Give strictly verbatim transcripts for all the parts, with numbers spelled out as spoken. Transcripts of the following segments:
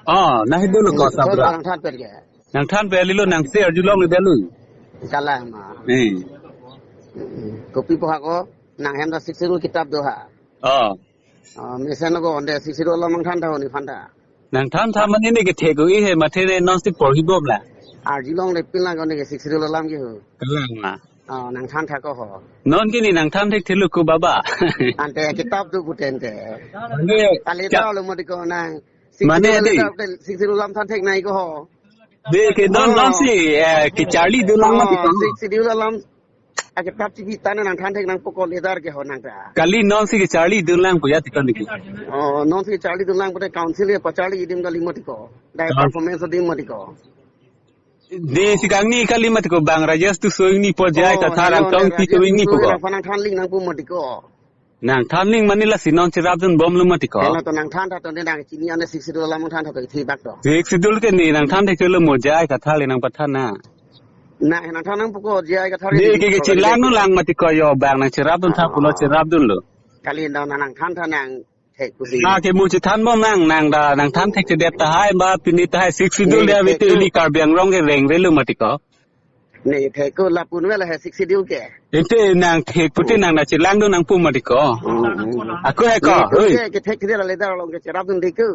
Oh, nang hidolo ko, sabra. Nang than per ke. Nang than per lilo, nang si arjulong le delu. Kalang ma. Eh. Kopi po hako, nang hem ta Sixth Schedule kitab do ha. Oh. Ah, mesen ko onde Sixth Schedule alam nang than tha ho nephan ta. Nang than tha mane ne kethek ko i he, mate ne non si porhi bom la. Arjulong le pin lang ko ne Sixth Schedule alam ke ho. Kalang ma. Ah, nang than tha ko ho. Non ke ne nang than thekthelo ko baba. Ante kitab do pute ante. Mane, kali ta lo mo di ko nang. Mane Sixth Schedule di. Sixth Schedule alam than thek nai ko ho. De ke non non si, eh, kecharli do lang mati ko. Sixth Schedule alam. Ake tap chiki tane nang than thek nangpo ko leader ke ho nang ta. Kali non si kecharli dun lang puya tikon diki. Oh, non si kecharli dun lang pute council ya pacharli idim kali mati ko. Dai performance dim mati ko. De si kangni kali mati ko bang Rajesh tu soing ni po jai ka tharan tong ti soing ni po ko. Nang than ling nangpo mati ko. Nang than ling mane lasi non cherap dun bom lo mati ko. Hela to nang than tha to ne nang chini ane Sixth Schedule alam than tha to ithi bak to. Sixth Schedule ke ne nang than thekthelo mo jai ka thali nang pathan na. Na nang than nangpo ko jai ka thali. Ne ke ke chilang no lang mati ko yo bang nang cherap dun tha pulo cherap dun lo. Kali nang nang than tha nang thek pusi. Na ke mu chethan bom nang nang da nang than thekthedet tahai ba pini tahai Sixth Schedule ya bete ili Karbi Anglong ke reng relo mati ko. Ne thek ko lapu nu la he Sixth Schedule ke. Ente nang thek pute nang na chilang do nangpo mati ko. Hmm, hmm. Ako he ko, ne oi. Ke, kethekthedet le dar long ke cherap dun di ko.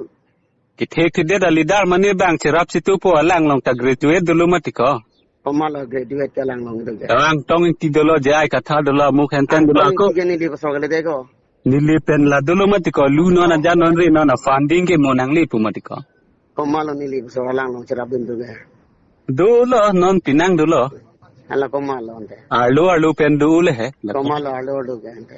Kethekthedet le dar mane bang cherap si tupo alang long ta graduate dolo mati ko. Komat lo graduate ke alang long do ke. Alang tong ti dolo jai ka tha dolo muk henten dolo ako. Ke ne di pasok le de ko. Neli pen la dolo mati ko, lu non aja non re non a funding ke mo nanglepo mati ko. Komat lo neli so alang long cherap dun do ke. Dolo non pinang dolo. Hala komat lo ante. Arlo arlo pen do le he. Komat lo arlo arlo ke ante.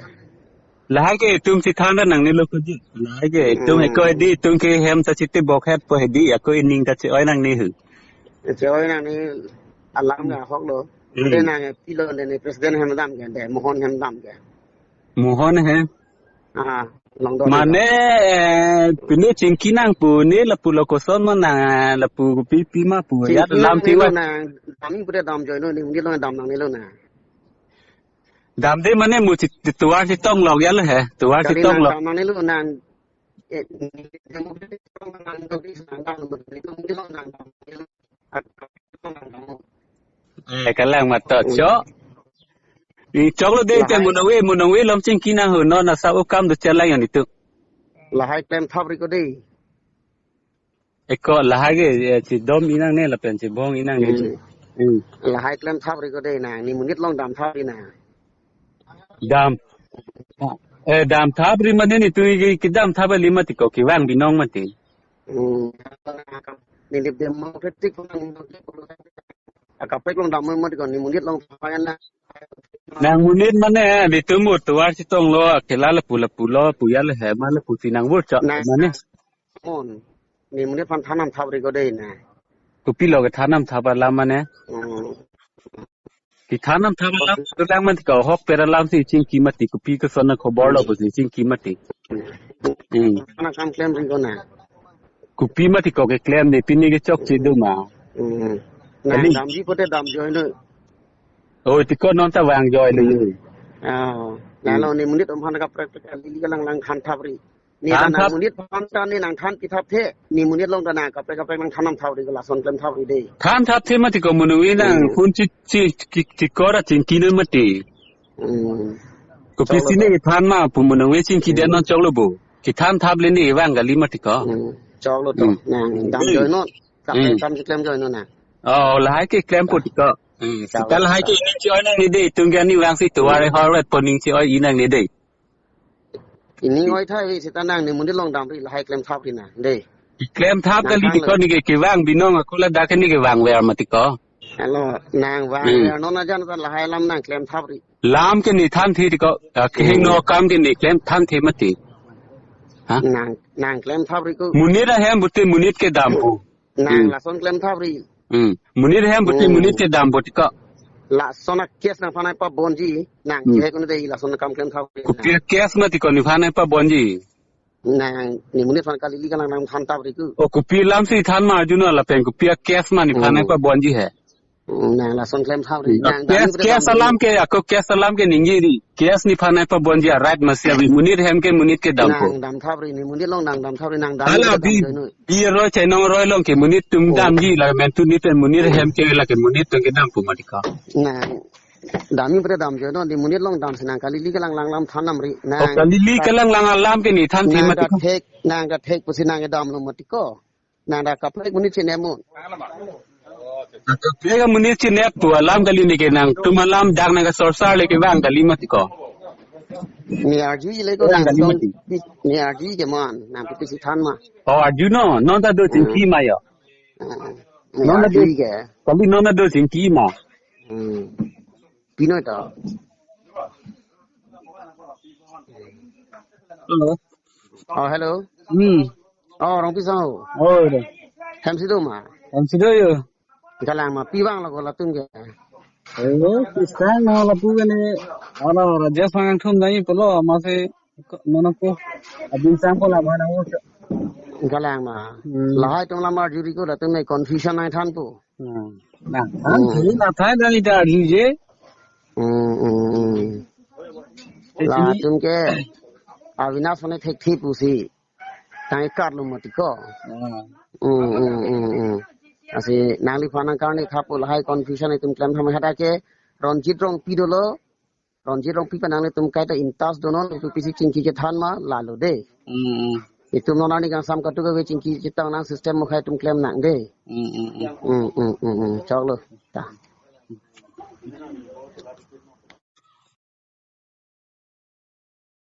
Lahai ke itum si than ra nangne lo ko ji. Lahai ke itum he ko di itum ke hem ta chiti bok het po he di ako ining ta che-oi nangne hu. Che-oi nangne alam ga hok lo. Hmm. Te nang pilo de ne president hem dam ke de Mohon hem dam ke. Mohon he. Ah, long do. Mane, eh, pine chingki nangpo ne lapu lo koson ma nang lapu pi pi ma pu ya chingki lam nang ti ne wa. Nang dam pute dam join lo ne mungkin lo dam nangne lo na. Dam de mane mu chi tovar si tong lok ya lo he. Tovar si tong lok. Dam nangne lo nang. Eh, Eh, kalang matot cho. I choklo de te munong we, munong we lom chingki nang ho non asap ukam do chelang yon itum. Lahai klem thap ri ko de. Eko lahai ke, eh, chidom inang ne lapen chibong inang ne. Hmm. Hmm. Lahai klem thap ri ko de nang, ne monit long dam thap ri nang. Dam. Eh, dam thap ri mane ne tu ki, kedam thap li mati ko kevang binong mati. Hmm. Nilip democratic lang. Akapek long dam mati ko ne monit long thap na. Nang monit mane, eh, di tumur tovar si tong lo, kela lapu lapu lo, puya le he, ma lapu si nang vur chok, nang mane. Mon. Ne monit aphan than nam thap ri ko de na. Kopi lo kethan nam thap alam mane. Hmm. Kethan nam thap alam, kelang mati ko hok per alam si chingki mati, kopi koson na khobor lo pusi chingki mati. Hmm. Than nam kam klem ri ko na. Kopi mati ko keklem de pini ke chokche do ma. Hmm. Na kali. Dam ji pute dam join lo. Oh, ti ko non ta vang join lo. Ah. Hmm. Lalo ne monit aphan kaprek kaprek lili kalang lang than thap ri. Ne than nang thap. Monit aphan ta ne nang than pi thap the. Ne monit long ta nang kaprek kaprek nang than nam thap ri ko lason klem thap ri de. Than thap the mati ko munong we nang. Hmm. Phone chi chi chi chi kora chingki non mati. Hmm. Kopi si ne kethan ma pu munong we chingki den non choklo bo. Kethan thap le ne vang kali mati ko. Hmm. Choklo to. Hmm. Nang dam join non. Kaprek kam si klem join non na. Oh, lahai ke klem po ti ko. Hmm. Sita lahai ke ining che-oi nangne de, itum ke ne vang si tovar hor vet po ning che-oi inang ne de. Ining oi thai vi sita nang ne monit long dam ri lahai klem thap ri na de. Klem thap kali ti ko ne ke kevang binong ako ladak ke ne kevang ver mati ko. Alo, nang vang ver non ajan ta lahai lam nang klem thap ri. Lam ke ne than the ti ko, ah, kehingno kam ke ne klem than the mati. Ha? Nang, nang klem thap ri ko. Monit ahem pute monit kedam po. Nang lason klem thap ri. Hmm. Monit ahem pute monit kedam po ti ko. Lason a case nangphan ai pabonji, nang chehek un de lason kam klem thap ri. Kopi case mati ko nephan ai pabonji. Nang ne monit aphan kali li kalang nang than thap ri ko. O kopi lam si than ma arjuno lapen kopi case ma nephan ai pabonji he. Hmm, nang lason klem thap ri. Nang dam Case, ni pura case dam alam ri. Ke, ako case alam ke ningje ri. Case nephan nangpabonji a-right masi ave. Monit ahem ke monit ke dampo. Nang dam thap ri, ne monit along nang dam thap ri, nang dam ni Hala pura dam bi, joino. Bi roi chainong roi along ke monit atum Oh. damji la mentu ni pen monit ahem ke la ke monit atum ke dampo mati ko. Nang dam ni pura dam joino, ne monit along damsi nang kali-kali kelang lang alam than nam ri. Oh, Nang kali-kali ta- kelang lang alam ke ne than thim nang mati ko. Kathek, nang kathek pusi nang damlo mati ko. Nang ta kaprek monit chinep mo. Kaprek monit chinep pu alam kali ne ke nangtum alam dak nang kasorsar le kevang kali mati ko. Ne arju le ko Kevang nang kali tong mati. pi-, ne arju ke mon, nang pipisi than ma. Oh, arju non, non ta do Hmm. chingki ma yo. Ah, ne Non ta do, arju ke. Kali non ta do chingki ma. Hmm. Pino to. Hello. Oh, hello. Hmm. Oh, Rongpi sang ho. Oh, ore. Hem si do ma. Hem si do yo. Galang ma pi vanglo ko latum ke. Oh, pisang no lapu ke ne. Ala Rajesh Wangthum nai pulo masi nono ko. Abin sang ko la mana ho. Galang ma. Hmm. Lahai atum lam arju ri ko latum ne confusion nangthan pu. Hmm. Nangthan Hmm. si nangthan dan ita arju je. Hmm, hmm, hmm. Actually Latum ke Avinash mane thek thip pusi. Tang ikat lo mati ko. Hmm. Hmm, hmm, hmm, hmm. Lasi nangliphan nang karni thap pu lahai confusion itum klem tham hada ke Ronjit Rongpi dolo. Ronjit Rongpi pen nanglitum kaita in touch do non itum pisi chingki kethan ma lalo de. Hmm, hmm. Itum non ani kangsam katu kave chingki chetong nang system mukhai itum klem nang de. Hmm, hmm, hmm. Hmm, hmm, hmm, hmm. Choklo. Ta.